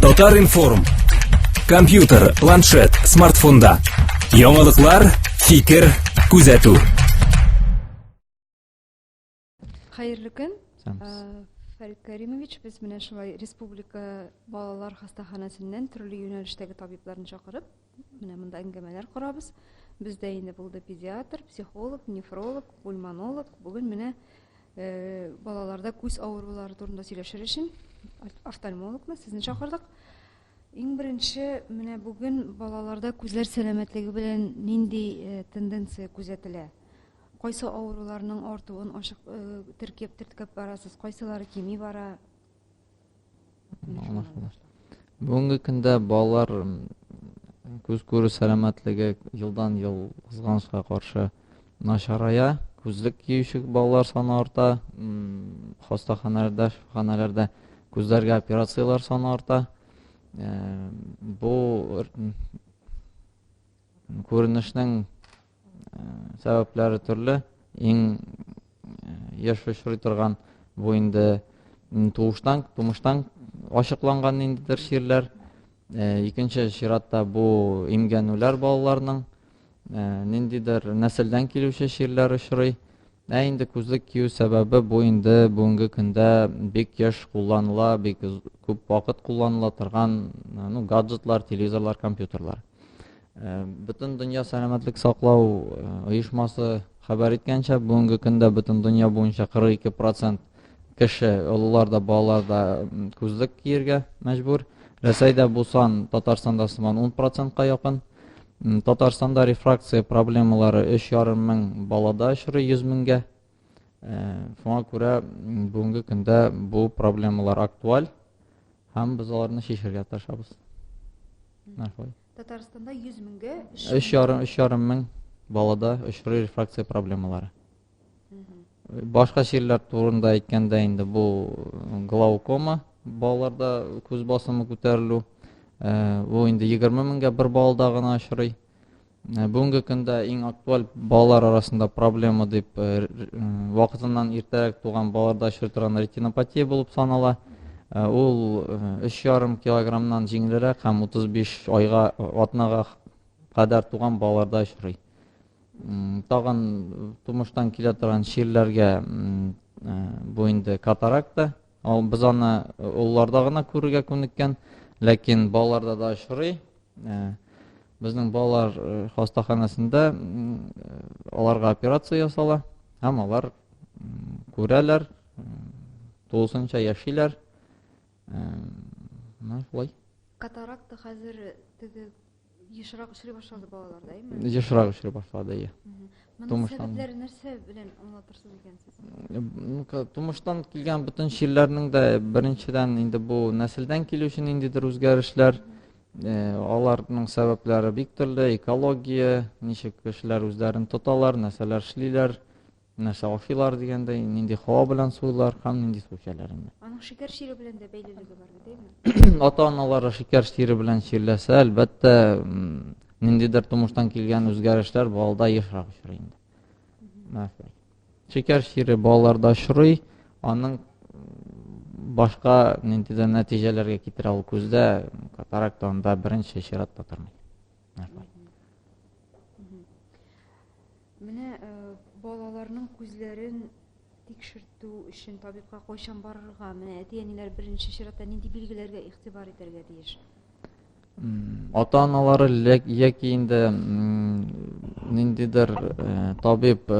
Татар-информ. Компьютер, планшет, смартфонда. Яңалыклар, фикер, күзәтү. Хәерле көн. Фәрит Кәримович, без менә шулай республика балалар хастаханәсеннән төрле юнәлештәге табибларны чакырып, менә монда әңгәмәләр корабыз. Бездә инде булды педиатр, психолог, нефролог, пульмонолог. Бүген менә балаларда күз авырулары турында сөйләшер өчен офтальмологны сезне чакырдык. Иң беренче менә бүген балаларда күзләр сәламәтлеге белән нинди тенденция күзәтелә? Кайсы авыруларның артуын ачык теркәп теркәп барасыз, кайсылары кими бара? Бүгенге көндә балалар күз күрү сәламәтлеге елдан-ел кызганычка каршы начарая. Күзлек киюче балалар саны арта, хастаханәләрдә, шифаханәләрдә күзләргә операцияләр саны арта. Бу күренешнең сәбәпләре төрле. Иң еш очрый торган бу инде туыштан, тумыштан ачыкланган ниндидер чирләр. Икенче чиратта бу имгәнүләр балаларның, ниндидер нәселдән килүче чирләр очрый. Ә инде күзлек кию сәбәбе бу инде бүгенге көндә бик еш кулланыла, бик күп вакыт кулланыла торган, ну, гаджетлар, телевизорлар, компьютерлар. Бөтен дөнья сәламәтлек саклау оешмасы хәбәр иткәнчә, бүгенге көндә бөтен дөнья буенча 42% кеше, олылар да, балалар да күзлек киергә мәҗбүр. Рәсәйдә бу сан Татарстанда сыман 10%-ка якын. Татарстанда рефракция проблемалары 3,5 мең балада очрый 100 меңгә. Шуңа күрә бүгенге көндә бу проблемалар актуаль һәм без аларны чишергә тырышабыз. Менә шулай. Татарстанда 100 меңгә 3,5 мең балада очрый рефракция проблемалары. Башка чирләр турында әйткәндә инде бу глаукома, балаларда күз басымы күтәрелү. Бу инде 20 меңгә бер балада гына очрый. Бүгенге көндә иң актуаль балалар арасында проблема дип вакытыннан иртәрәк туган балаларда очрый торган ретинопатия булып санала. Ул 3,5 килограммнан җиңелрәк һәм 35 айга, атнага кадәр туган балаларда очрый. Тагын тумыштан килә торган чирләргә бу инде катаракта. Ал без аны олыларда гына күрергә күнеккән, ләкин балаларда да очрый. Безнең балалар хастаханәсендә аларга операция ясала һәм алар күрәләр, тулысынча яшиләр. Менә шулай. Катаракта хәзер теге Ешрак очрый башлады балаларда, әйме? Ешрак очрый башлады, иә. Моның сәбәпләре нәрсә белән аңлатырсыз икән сез? Тумыштан килгән бөтен чирләрнең дә беренчедән инде бу нәселдән килүче ниндидер үзгәрешләр, аларның сәбәпләре бик төрле, экология, ничек кешеләр үзләрен тоталар, нәрсәләр эшлиләр, Нәрсә ашыйлар дигәндәй, нинди һава белән сулыйлар һәм нинди су эчәләр инде. Аның шикәр чире белән дә бәйлелеге бар бит, әйме? Ата-аналары шикәр чире белән чирләсә, әлбәттә, ниндидер тумыштан килгән үзгәрешләр балада ешрак очрый инде. Мәсәлән, шикәр чире балаларда очрый, аның башка ниндидер нәтиҗәләргә китерә ул күздә, катаракта анда беренче чиратта тормый. Менә балаларның күзләрен тикшертү өчен табибка кайчан барырга? Менә әти-әниләр беренче чиратта нинди билгеләргә игътибар итәргә тиеш? Ата-аналары яки инде ниндидер табиб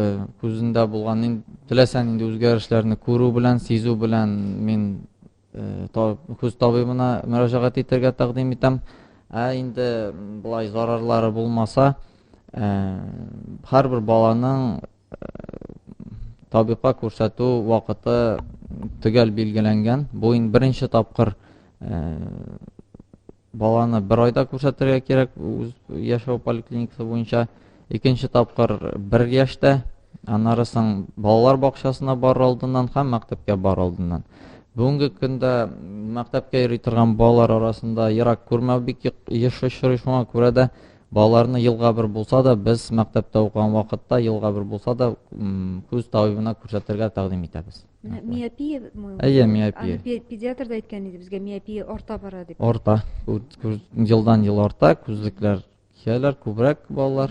күзендә булган теләсә нинди үзгәрешләрне күрү белән, сизү белән мин күз табибына мөрәҗәгать итәргә тәкъдим итәм. Ә инде болай зарарлары булмаса, һәрбер баланың табибка күрсәтү вакыты төгәл билгеләнгән. Бу инде беренче тапкыр Баланы бер айда күрсәтергә кирәк үз яшәү поликлиникасы буенча. Икенче тапкыр бер яшьтә, аннары соң балалар бакчасына барыр алдыннан һәм мәктәпкә барыр алдыннан. Бүгенге көндә мәктәпкә йөри торган балалар арасында ерак күрмәү бик еш очрый, шуңа күрә дә Балаларны елга бер булса да, без мәктәптә укыган вакытта елга бер булса да күз табибына күрсәтергә тәкъдим итәбез. Менә миопия? Әйе, миопия. Аны педиатр да әйткән иде безгә, миопия арта бара дип. Арта. Елдан ел арта, күзлекләр кияләр күбрәк балалар.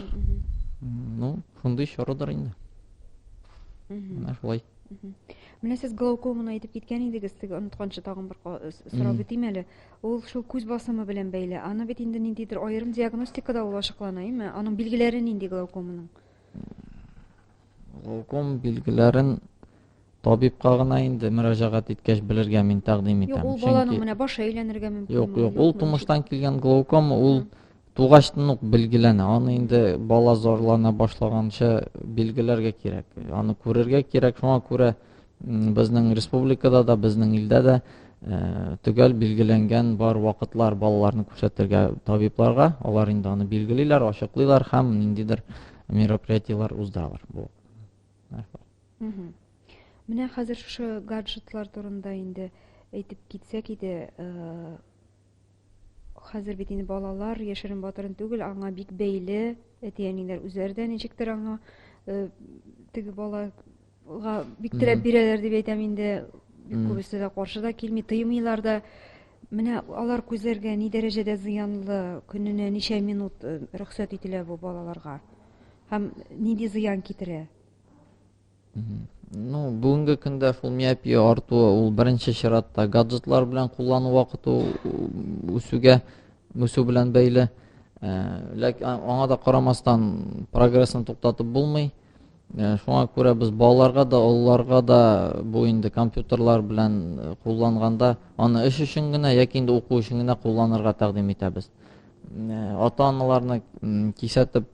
Ну, шундый чорыдыр инде. Менә шулай. Менә сез глаукоманы әйтеп киткән идегез, теге онытканчы тагын бер сорап үтим әле. Ул шул күз басымы белән бәйле. Аны бит инде ниндидер аерым диагностикада ул ачыклана, әйме? Аның билгеләре нинди глаукоманың? Глауком билгеләрен табибка гына инде мөрәҗәгать иткәч белергә мин тәкъдим итәм. Юк, ул баланың менә башы әйләнергә мөмкин. Юк, юк, ул тумыштан килгән глаукома, ул тугачтан ук билгеләнә. Аны инде бала зарлана башлаганчы билгеләргә кирәк. Аны күрергә кирәк. Шуңа күрә безнең республикада да, безнең илдә дә төгәл билгеләнгән бар вакытлар балаларны күрсәтергә табибларга. Алар инде аны билгелиләр, ачыклыйлар һәм ниндидер мероприятиеләр уздыралар. Бу. Менә хәзер шушы гаджетлар турында инде әйтеп китсәк иде, хәзер бит инде балалар яшерен батырын түгел, аңа бик бәйле, әти-әниләр үзләре дә ничектер аңа теге балага бик теләп бирәләр дип әйтәм инде, бик күбесе дә каршы да килми, тыймыйлар да. Менә алар күзләргә ни дәрәҗәдә зыянлы, көненә ничә минут рөхсәт ителә бу балаларга һәм нинди зыян китерә? Ну, бүгенге көндә шул миопия артуы ул беренче чиратта гаджетлар белән куллану вакыты үсүгә, үсү белән бәйле. Ләкин аңа да карамастан прогрессны туктатып булмый. Шуңа күрә без балаларга да, олыларга да бу инде компьютерлар белән кулланганда аны эш өчен генә яки инде уку өчен генә кулланырга тәкъдим итәбез. Ата-аналарны кисәтеп,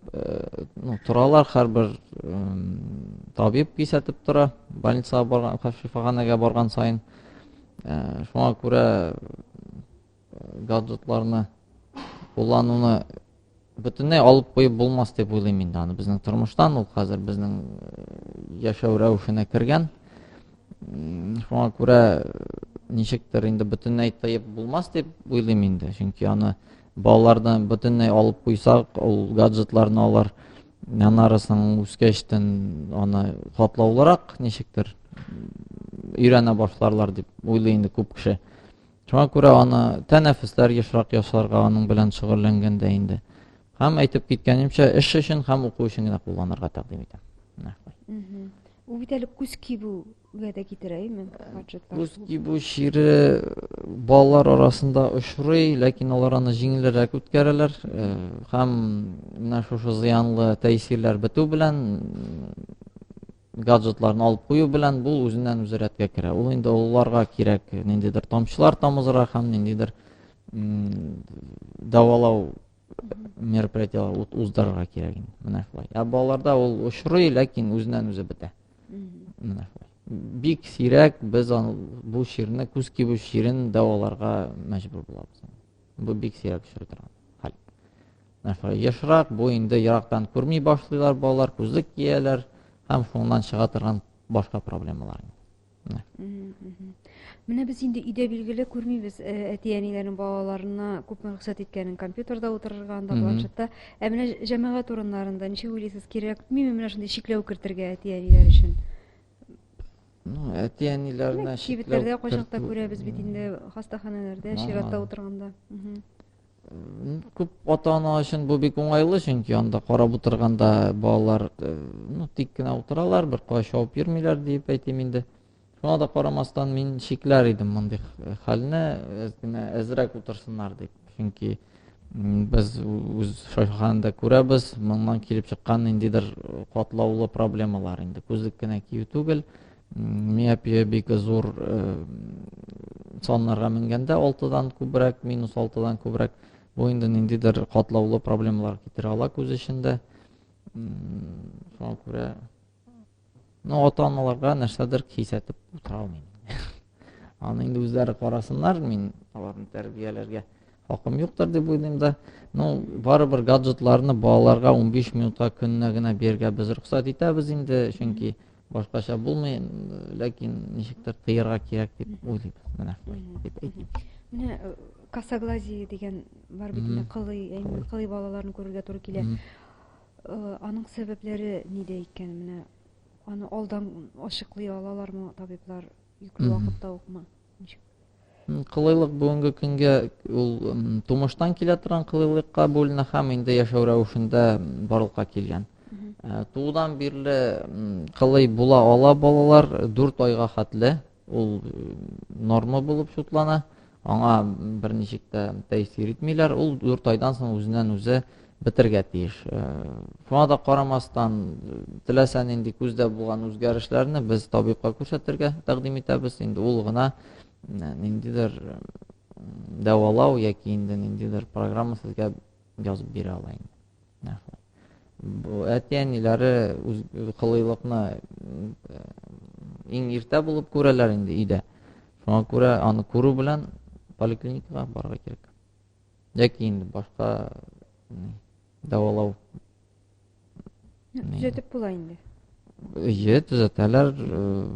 ну, торалар, һәрбер табиб кисәтеп тора, больницага барган, шифаханәгә барган саен. Шуңа күрә гаджетларны куллануны бөтенләй алып куеп булмас дип уйлыйм инде аны безнең тормыштан, ул хәзер безнең яшәү рәвешенә кергән. Шуңа күрә ничектер инде бөтенләй тыеп булмас дип уйлыйм инде, чөнки аны балалардан бөтенләй алып куйсак, ул гаджетларны алар анарысын үскәчтен аны катлаулырак ничектер өйрәнә башларлар дип уйлый инде күп кеше. Шуңа күрә аны тәнәфесләр ешрак ясарга аның белән шөгыльләнгәндә инде. Һәм әйтеп киткәнемчә, эш өчен һәм уку өчен генә кулланырга тәкъдим итәм. Менә шулай. Ул бит әле күз кибүгә дә китерә, әйме, гаджетлар? Күз кибү чире балалар арасында очрый, ләкин алар аны җиңелрәк үткәрәләр. Һәм менә шушы зыянлы тәэсирләр бетү белән гаджетларны алып кую белән бу үзеннән үзе рәткә керә. Ул инде олыларга кирәк ниндидер тамчылар тамызырга һәм ниндидер дәвалау мероприятиеләр уздырырга кирәк инде. Менә шулай. Ә балаларда ул очрый, ләкин үзеннән үзе бетә. Менә шулай. Бик сирәк без бу чирне, күз кибү чирен дәваларга мәҗбүр булабыз. Бу бик сирәк очрый торган хәл. Менә шулай. Ешрак бу инде ерактан күрми башлыйлар балалар, күзлек кияләр һәм шуннан чыга торган башка проблемалар. Менә без инде өйдә билгеле күрмибез әти-әниләрнең балаларына күпме рөхсәт иткәнен компьютерда утырырга, анда планшетта. Ә менә җәмәгать урыннарында ничек уйлыйсыз, кирәкмиме менә шундый чикләү кертергә әти-әниләр өчен? Ну, әти-әниләренә чикләү Кибетләрдә кайчакта күрәбез бит инде, хастаханәләрдә чиратта утырганда. Күп ата-ана өчен бу бик уңайлы, чөнки анда карап утырганда балалар, ну, тик кенә утыралар, бер кая чабып йөрмиләр дип әйтим инде. Шуңа да карамастан мин чикләр идем мондый хәлне, әз генә әзрәк утырсыннар дип. Чөнки без үз шифаханәдә күрәбез, моннан килеп чыккан ниндидер катлаулы проблемалар инде. Күзлек кенә кию түгел, миопия бик зур саннарга менгәндә 6-дан күбрәк, минус 6-дан күбрәк, бу инде ниндидер катлаулы проблемалар китерә ала күз эчендә. Шуңа күрә, ну, ата-аналарга нәрсәдер кисәтеп утыра алмыйм. Аны инде үзләре карасыннар, мин аларны тәрбияләргә хакым юктыр дип уйлыйм да. Ну, барыбер гаджетларны балаларга 15 минутка көненә генә бирергә без рөхсәт итәбез инде, чөнки башкача булмый, ләкин ничектер тыярга кирәк дип уйлыйбыз. Менә шулай дип әйтим. Менә. Косоглазие дигән бар бит инде, кылый, әйме, кылый балаларны күрергә туры килә. Аның сәбәпләре нидә икән? Менә аны алдан ачыклый алалармы табиблар, йөкле вакытта укмы? Ничек? Кылыйлык бүгенге көнгә ул тумыштан килә торган кылыйлыкка бүленә һәм инде яшәү рәвешендә барлыкка килгән. Туудан бирле кылый була ала балалар 4 айга хәтле, ул норма булып шутлана. Аңа берничек тә тәэсир итмиләр. Ул 4 айдан соң үзеннән үзе бетергә тиеш. Шуңа да карамастан, теләсә нинди күздә булган үзгәрешләрне без табибка күрсәтергә тәкъдим итәбез. Инде ул гына ниндидер дәвалау яки инде ниндидер программа сезгә язып бирә ала инде. Бу әти-әниләре үз кылыйлыкны иң иртә булып күрәләр инде өйдә. Шуңа күрә аны күрү белән поликлиникага барырга кирәк. Яки инде башка дәвалау. Төзәтеп була инде. Әйе, төзәтәләр.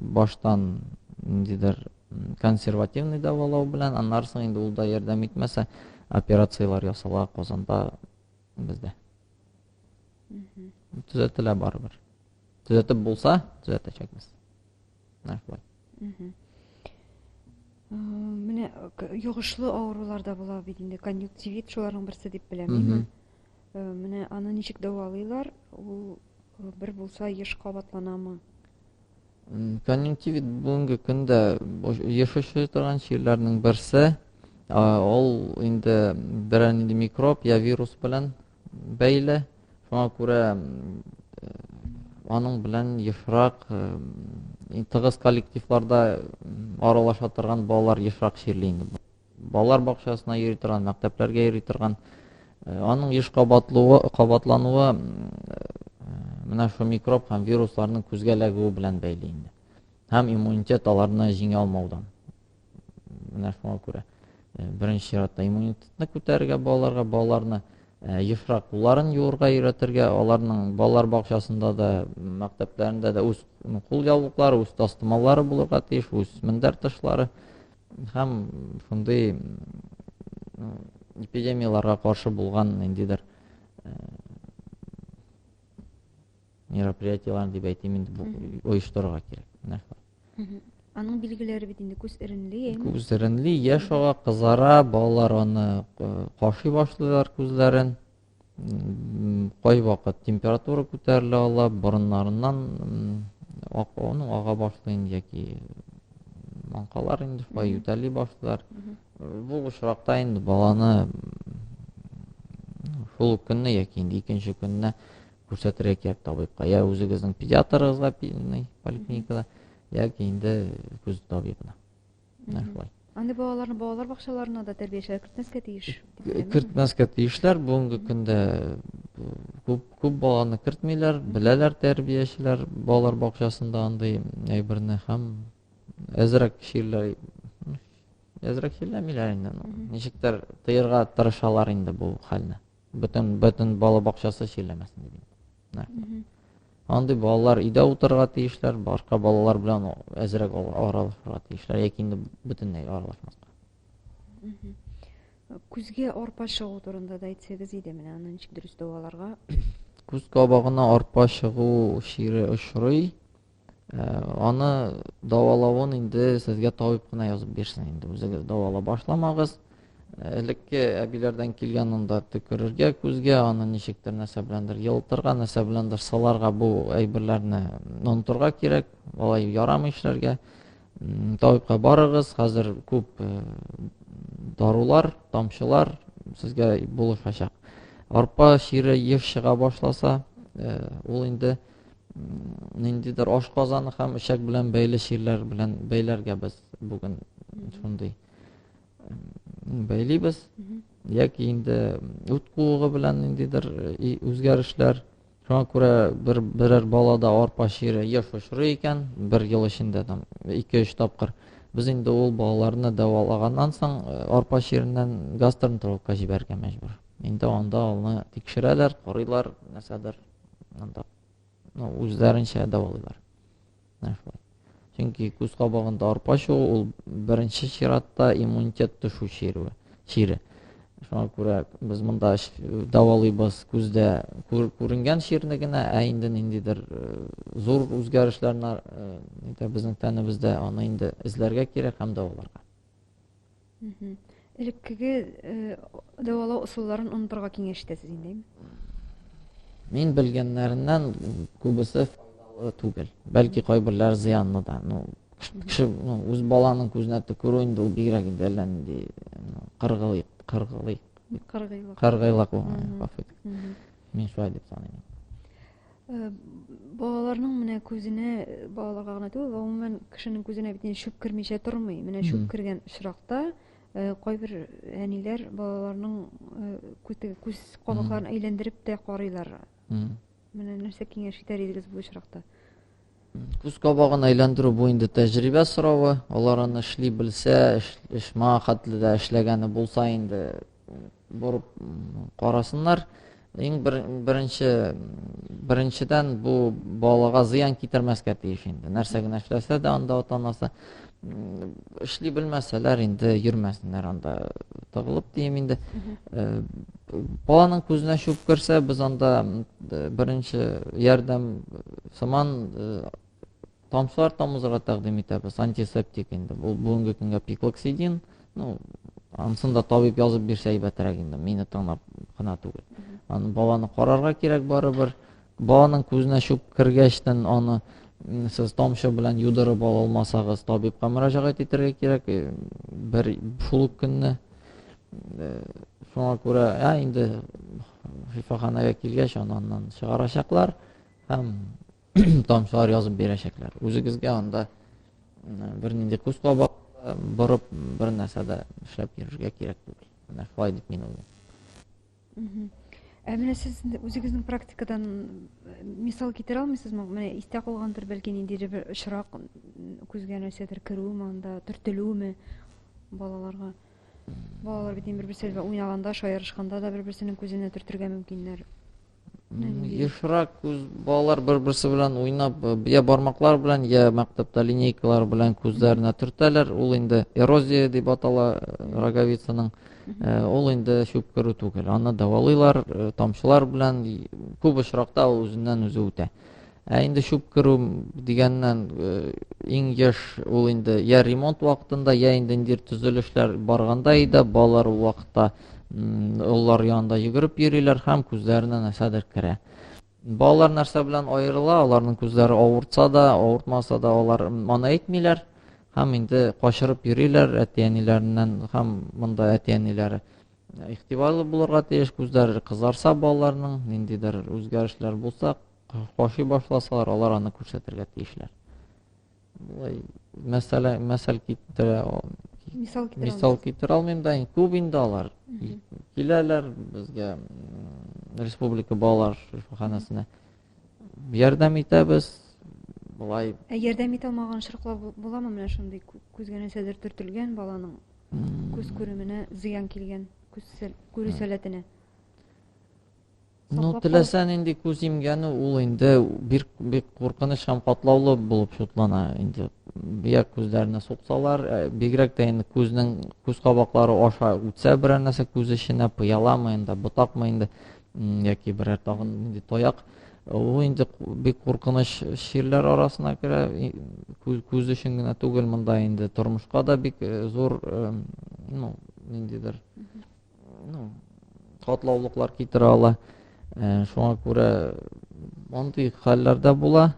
Баштан ниндидер консервативный дәвалау белән, аннары соң инде ул да ярдәм итмәсә, операцияләр ясала Казанда бездә. Төзәтелә барыбер. Төзәтеп булса, төзәтәчәкбез. Менә шулай. Менә йогышлы авырулар да була бит инде, конъюнктивит шуларның берсе дип беләм мин. Менә аны ничек дәвалыйлар? Ул бер булса еш кабатланамы? Конъюнктивит бүгенге көндә еш очрый торган чирләрнең берсе. Ул инде берәр нинди микроб я вирус белән бәйле. Шуңа күрә аның белән ешрак тыгыз коллективларда аралаша торган балалар ешрак чирли инде. Балалар бакчасына йөри торган, мәктәпләргә йөри торган. Аның еш кабатлануы менә шул микроб һәм вирусларның күзгә эләгүе белән бәйле инде. Һәм иммунитет аларны җиңә алмаудан. Менә шуңа күрә беренче чиратта иммунитетны күтәрергә балаларга, балаларны ешрак кулларын юырга өйрәтергә, аларның балалар бакчасында да, мәктәпләрендә дә үз кул яулыклары, үз тастымаллары булырга тиеш, үз мендәр тышлары һәм шундый эпидемияләргә каршы булган ниндидер мероприятиеләрне дип әйтим инде, оештырырга кирәк. Менә шулай. Аның билгеләре бит инде күз эренли, әйме? Күз эренли, яшь ага, кызара, балалар аны кашый башлыйлар күзләрен. Кайвакыт температура күтәрелә ала, борыннарыннан ага башлый инде, яки маңкалар инде шулай ютәли башлыйлар. Бу очракта инде баланы шул ук көнне яки инде икенче көнне күрсәтергә кирәк табибка. Я үзегезнең педиатрыгызга поликлиникада, яки инде күз табибына. Менә шулай. Андый балаларны балалар бакчаларына да тәрбиячеләр кертмәскә тиеш, дип беләм. Кертмәскә тиешләр. Бүгенге көндә күп, күп баланы кертмиләр, беләләр тәрбиячеләр балалар бакчасында андый әйберне һәм әзрәк чирләр, әзрәк чирләмиләр инде. Ничектер тыярга тырышалар инде бу хәлне. Бөтен бала бакчасы чирләмәсен дип инде. Андый балалар өйдә утырырга тиешләр, башка балалар белән әзрәк аралашырга тиешләр, яки инде бөтенләй аралашмаска. Күзгә арпа чыгу турында да әйтсәгез иде, менә аны ничек дөрес дәваларга? Күз кабагына арпа чыгу чире очрый. Аны дәвалавын инде сезгә табиб кына язып бирсен инде, үзегез дәвала башламагыз. Элекке әбиләрдән килгән анда төкерергә күзгә, аны ничектер нәрсә беләндер елтырга, нәрсә беләндер сыларга, бу әйберләрне онытырга кирәк, алай ярамый эшләргә. Табибка барыгыз, хәзер күп дарулар, тамчылар сезгә булышачак. Арпа чире еш чыга башласа, ул инде ниндидер ашказаны һәм эчәк белән бәйле чирләр белән бәйләргә без бүген шундый бәйлибез. Яки инде үт куыгы белән ниндидер үзгәрешләр. Шуңа күрә берәр балада арпа чире еш очрый икән, бер ел эчендә там ике-өч тапкыр. Без инде ул балаларны дәвалаганнан соң арпа чиреннән гастроэнтерологка җибәрергә мәҗбүр. Инде анда аны тикшерәләр, карыйлар, нәрсәдер анда, үзләренчә дәвалыйлар. Менә шулай. Чөнки күз кабагында арпа чыгу ул беренче чиратта иммунитет төшү чире. чире. Шуңа күрә без монда дәвалыйбыз күздә күренгән чирне генә, ә инде ниндидер зур үзгәрешләрне безнең тәнебездә, аны инде эзләргә кирәк һәм дәваларга. Элеккеге дәвалау ысулларын онытырга киңәш итәсез инде, әйме? Мин белгәннәреннән күбесе файдалы түгел. Бәлки кайберләре зыянлы да. Ну, кеше, ну, үз баланың күзенә төкерү инде ул бигрәк инде әллә нинди кыргылык, кыргылык. Кыргыйлык. Кыргыйлык ул, гафу итегез. Мин шулай дип саныйм. Балаларның менә күзенә, балаларга гына түгел, гомумән кешенең күзенә бит инде чүп кермичә тормый. Менә чүп кергән очракта кайбер әниләр балаларның күз кабакларын әйләндереп тә карыйлар. Менә нәрсә киңәш итәр идегез бу очракта? Күз кабагын әйләндерү бу инде тәҗрибә соравы. Алар аны эшли белсә, эш моңа хәтле дә эшләгәне булса инде борып карасыннар. Иң беренче, беренчедән бу балага зыян китермәскә тиеш инде. Нәрсә генә эшләсә дә анда ата-анасы эшли белмәсәләр инде йөрмәсеннәр анда тыгылып дием инде. Баланың күзенә чүп керсә, без анда беренче ярдәм сыман Тамчылар тамызырга тәкъдим итәбез. Антисептик инде. Бу бүгенге көнгә пиклоксидин. Ну, анысын да табиб язып бирсә әйбәтрәк инде. Мине тыңлап кына түгел. Аны баланы карарга кирәк барыбер. Баланың күзенә чүп кергәчтән аны сез тамчы белән юдырып ала алмасагыз, табибка мөрәҗәгать итәргә кирәк. Бер шул ук көнне. Шуңа күрә, ә инде шифаханәгә килгәч, аны аннан чыгарачаклар һәм тамчылар язып бирәчәкләр. Үзегезгә анда бернинди күз кабак борып бер нәрсә дә эшләп йөрергә кирәк түгел. Менә шулай дип мин уйлыйм. Ә менә сез үзегезнең практикадан мисал китерә алмыйсызмы? Менә истә калгандыр, бәлки ниндидер бер очрак, күзгә нәрсәдер керүме анда, төртелүме балаларга? Балалар бит инде бер-берсе белән уйнаганда, шаярышканда да бер-берсенең күзенә төртергә мөмкиннәр. Ешрак күз балалар бер-берсе белән уйнап, я бармаклар белән, я мәктәптә линейкалар белән күзләренә төртәләр. Ул инде эрозия дип атала роговицаның. Ул инде чүп керү түгел. Аны дәвалыйлар тамчылар белән. Күп очракта ул үзеннән үзе үтә. Ә инде чүп керү дигәннән иң еш ул инде я ремонт вакытында, я инде ниндидер төзелешләр барганда иде, балалар ул вакытта олылар янында йөгереп йөриләр һәм күзләренә нәрсәдер керә. Балалар нәрсә белән аерыла? Аларның күзләре авыртса да, авыртмаса да, алар моны әйтмиләр һәм инде качырып йөриләр әти-әниләреннән һәм монда әти-әниләре игътибарлы булырга тиеш, күзләре кызарса балаларның, ниндидер үзгәрешләр булса, кашый башласалар, алар аны күрсәтергә тиешләр. Болай мәсәлә, мәсәл китерә, мисал китерә, мисал китерә алмыйм да, күп инде алар. Киләләр безгә республика балалар шифаханәсенә. Ярдәм итәбез. Болай. Ә ярдәм итә алмаган очраклар буламы менә шундый күзгә нәрсәдер төртелгән баланың күз күременә зыян килгән, күз күрү сәләтенә? Ну, теләсә нинди күз имгәнү ул инде бик бик куркыныч һәм катлаулы булып шутлана. Инде я күзләренә суксалар, бигрәк тә инде күзнең күз кабаклары аша үтсә берәр нәрсә күз эченә, пыяламы инде, ботакмы инде, яки берәр тагын нинди таяк, ул инде бик куркыныч чирләр арасына керә. Күз, күз өчен генә түгел, монда инде тормышка да бик зур, ну, ниндидер ну, катлаулыклар китерә ала. Шуңа күрә мондый хәлләр дә була.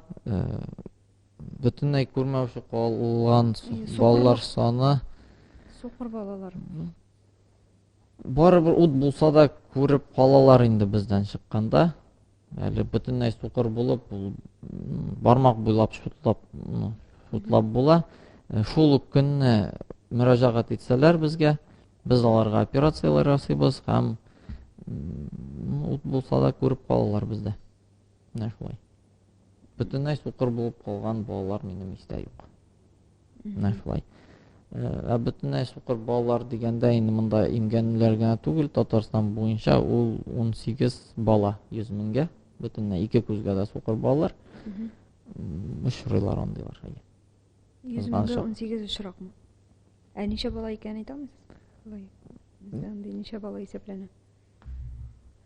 Бөтенләй күрмәүче калган балалар саны сукыр балалар. Барыбер ут булса да күреп калалар инде бездән чыкканда. Әле бөтенләй сукыр булып, ул бармак буйлап шутлап, ну, шутлап була. Шул ук көнне мөрәҗәгать итсәләр безгә, без аларга операцияләр ясыйбыз һәм ут булса да күреп калалар бездә. Менә шулай. Бөтенләй сукыр булып калган балалар минем истә юк. Менә шулай. Ә бөтенләй сукыр балалар дигәндә инде монда имгәнүләр генә түгел, Татарстан буенча ул 18 бала 100 меңгә, бөтенләй ике күзгә дә сукыр балалар. Очрыйлар андыйлар. 100 меңгә 18 очракмы? Ә ничә бала икәнен әйтә алмыйсыз? Андый ничә бала исәпләнә?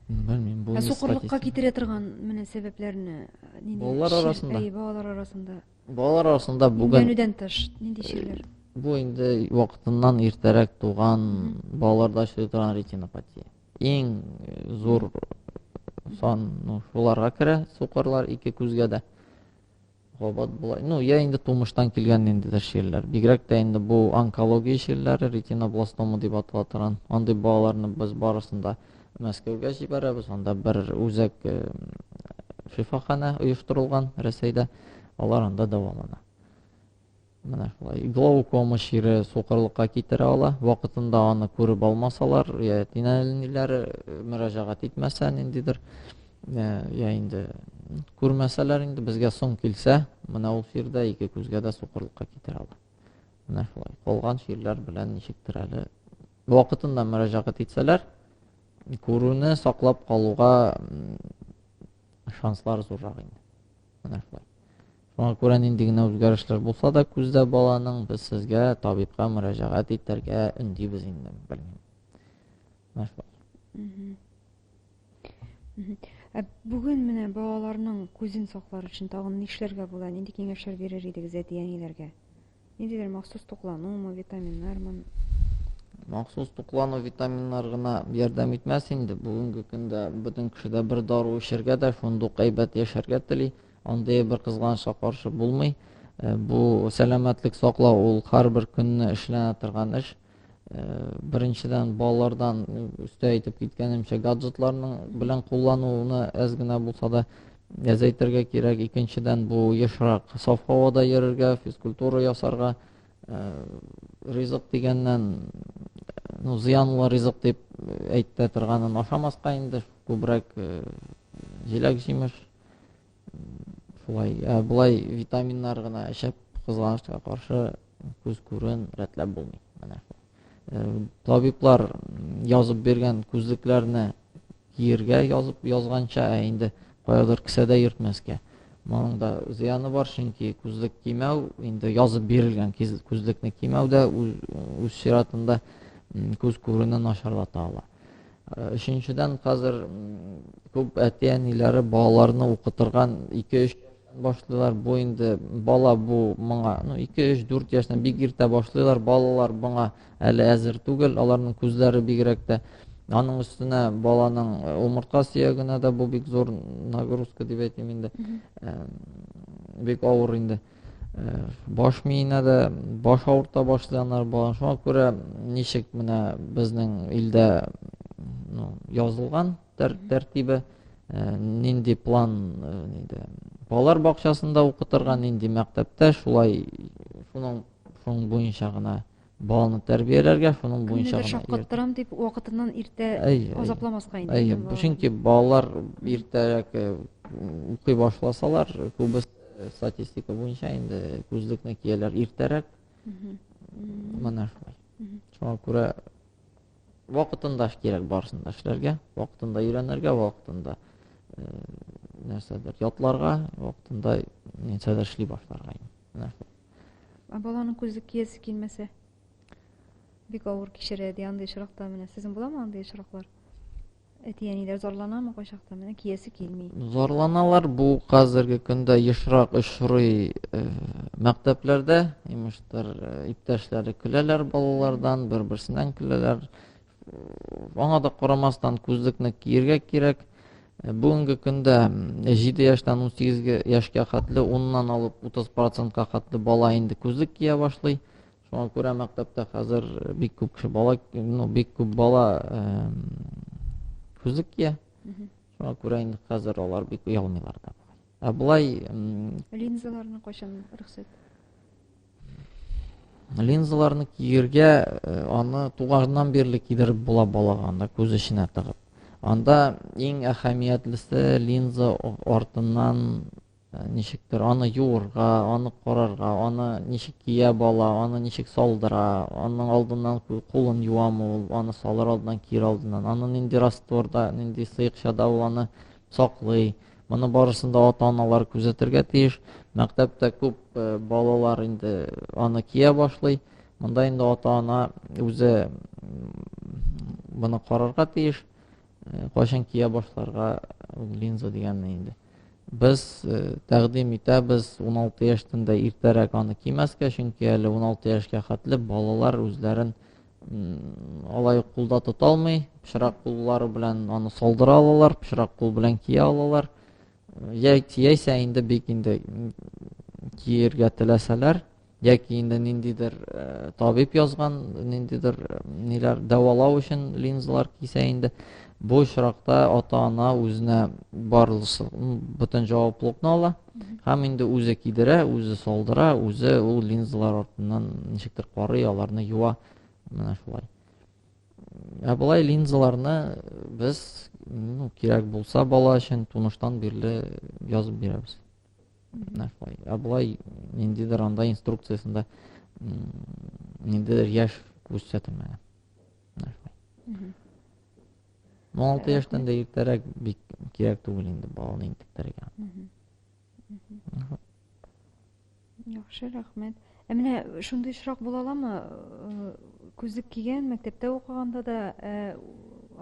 Белмим, бу Ә сукырлыкка китерә торган менә сәбәпләрне нинди? Балалар арасында. Әйе, балалар арасында. Балалар арасында бүген Имгәнүдән тыш нинди чирләр? Бу инде вакытыннан иртәрәк туган балаларда очрый торган ретинопатия. Иң зур сан, ну, шуларга керә, сукырлар ике күзгә дә. Кабат болай. Ну, я инде тумыштан килгән ниндидер чирләр. Бигрәк тә инде бу онкология чирләре, ретинобластома дип атала торган. Андый балаларны без барысын да Мәскәүгә җибәрәбез. Анда бер үзәк шифаханә оештырылган Рәсәйдә. Алар анда дәвалана. Менә шулай. Глаукома чире сукырлыкка китерә ала. Вакытында аны күреп алмасалар, я әти-әниләре мөрәҗәгать итмәсә ниндидер, я инде күрмәсәләр инде безгә соң килсә, менә ул чир дә ике күзгә дә сукырлыкка китерә ала. Менә шулай. Калган чирләр белән ничектер әле вакытында мөрәҗәгать итсәләр, күрүне саклап калуга шанслар зуррак инде. Менә шулай. Шуңа күрә нинди генә үзгәрешләр булса да күздә баланың, без сезгә табибка мөрәҗәгать итәргә өндибез инде, белмим. Менә шулай. Ә бүген менә балаларның күзен саклар өчен тагын нишләргә була? Нинди киңәшләр бирер идегез әти-әниләргә? Ниндидер махсус тукланумы, витаминнармы? Махсус туклану, витаминнар гына ярдәм итмәс инде. Бүгенге көндә бөтен кеше дә бер дару эчәргә дә, шундук әйбәт яшәргә тели. Андый бер кызганычка каршы булмый. Бу сәламәтлек саклау ул һәрбер көнне эшләнә торган эш. Беренчедән, балалардан өстә әйтеп киткәнемчә, гаджетларның белән куллануны әз генә булса да әзәйтергә кирәк. Икенчедән, бу ешрак саф һавада йөрергә, физкультура ясарга, ризык дигәннән, ну, зыянлы ризык дип әйтә торганын ашамаска инде, күбрәк җиләк-җимеш. Шулай, ә болай витаминнар гына эчеп, кызганычка каршы, күз күрен рәтләп булмый. Менә шул. Табиблар язып биргән күзлекләрне киергә язып язганча, ә инде каядыр кесәдә йөртмәскә. Моның да зыяны бар, чөнки күзлек кимәү, инде язып бирелгән күзлекне кимәү дә үз чиратында күз күрүне начарлата ала. Өченчедән, хәзер күп әти-әниләре балаларны укытырга 2-3 башлыйлар. Бу инде бала бу моңа, ну, 2, 3, 4 яшьтән бик иртә башлыйлар. Балалар моңа әле әзер түгел, аларның күзләре бигрәк тә. Аның өстенә баланың умыртка сөягенә дә бу бик зур нагрузка дип әйтим инде. Бик авыр инде. Баш миенә дә баш авырта башлый аннары баланың. Шуңа күрә ничек менә безнең илдә, ну, язылган тәртибе, нинди план, нидә, балалар бакчасында укытырга, нинди мәктәптә, шулай шуның буенча гына баланы тәрбияләргә, шуның буенча гына. Шаккаттырам дип вакытыннан иртә азапламаска инде. Әйе, чөнки балалар иртәрәк укый башласалар, күбесе статистика буенча инде күзлекне кияләр иртәрәк. Менә шулай. Шуңа күрә вакытында кирәк барысын да эшләргә, вакытында өйрәнергә, вакытында нәрсәдер ятларга, вакытында нәрсәдер эшли башларга. Менә шулай. Ә баланың күзлек киясе килмәсә, бик авыр кичерә ди андый очракта менә. Сезнең буламы андый очраклар? Әти-әниләр зарланамы кайчакта? Менә киясе килми. Зарланалар. Бу хәзерге көндә ешрак очрый мәктәпләрдә. Имештер, иптәшләре көләләр балалардан, бер-берсеннән көләләр. Аңа да карамастан күзлекне киергә кирәк. Бүгенге көндә 7 яшьтән 18 яшькә хәтле 10-нан алып 30%-ка хәтле бала инде күзлек кия башлый. Шуңа күрә мәктәптә хәзер бик күп кеше бала, ну, бик күп бала күзлек кия. Шуңа күрә инде хәзер алар бик оялмыйлар да. Ә болай линзаларны кайчан рөхсәт? Линзаларны киергә аны туганнан бирле кидереп була балага, анда күз эченә тыгып. Анда иң әһәмиятлесе линза артыннан ничектер аны юырга, аны карарга, аны ничек кия бала, аны ничек салдыра, аның алдыннан кулын юамы ул, аны салыр алдыннан, киер алдыннан, аны нинди растворда, нинди сыекчада ул аны саклый. Моны барысын да ата-аналар күзәтергә тиеш. Мәктәптә күп балалар инде аны кия башлый. Монда инде ата-ана үзе моны карарга тиеш, кайчан кия башларга линза дигәнне инде. Без тәкъдим итәбез 16 яшьтән дә иртәрәк аны кимәскә, чөнки әле 16 яшькә хәтле балалар үзләрен алай ук кулда тота алмый, пычрак куллары белән аны салдыра алалар, пычрак кул белән кия алалар. Яисә инде бик инде киергә теләсәләр, яки инде ниндидер э, табиб язган ниндидер э, ниләр дәвалау өчен линзалар кисә инде бу очракта ата-ана үзенә барлысы бөтен җаваплылыкны ала һәм инде үзе кидерә, үзе салдыра, үзе ул линзалар артыннан ничектер карый, аларны юа. Менә шулай. Ә болай линзаларны без, ну, кирәк булса бала өчен тумыштан бирле язып бирәбез. Менә шулай. Ә болай ниндидер анда инструкциясендә ниндидер яшь күрсәтелмәгән. Менә шулай. 16 яшьтән дә иртәрәк бик кирәк түгел инде баланы интектерергә. Яхшы, рәхмәт. Ә менә шундый очрак була аламы? Э, күзлек кигән, мәктәптә укыганда да, ә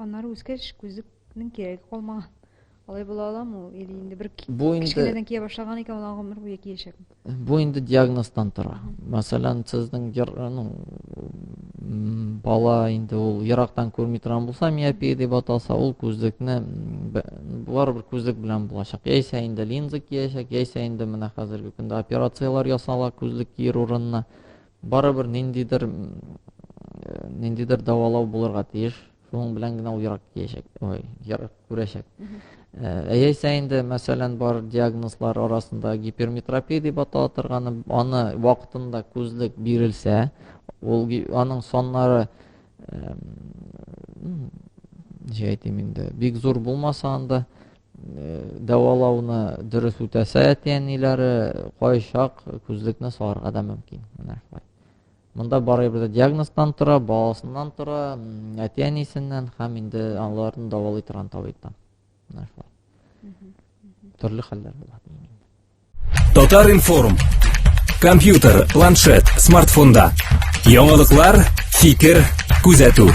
аннары үскәч күзлекнең кирәге калмаган. Алай була аламы ул? Или инде бер Бу инде кечкенәдән кия башлаган икән, ул гомер буе киячәкме? Бу инде диагноздан тора. Мәсәлән, сезнең ну, бала инде ул ерактан күрми торган булса, миопия дип аталса, ул күзлекне барыбер күзлек белән булачак. Яисә инде линза киячәк, яисә инде менә хәзерге көндә операцияләр ясала күзлек киер урынына. Барыбер ниндидер ниндидер дәвалау булырга тиеш. Шуның белән генә ул ерак киячәк, ой, ерак күрәчәк. Ә яисә инде, мәсәлән, бар диагнозлар арасында гиперметропия дип атала торганы, аны вакытында күзлек бирелсә, ул аның саннары ничек әйтим инде, бик зур булмаса анда, дәвалауны дөрес үтәсә әти-әниләре, кайчак күзлекне салырга да мөмкин. Менә шулай. Монда барыбер дә диагноздан тора, баласыннан тора, әти-әнисеннән һәм инде аларны дәвалый торган табибтан. Менә шулай. Төрле хәлләр була. Татар информ. Компьютер, планшет, смартфонда. Яңалыклар, фикер, күзәтү.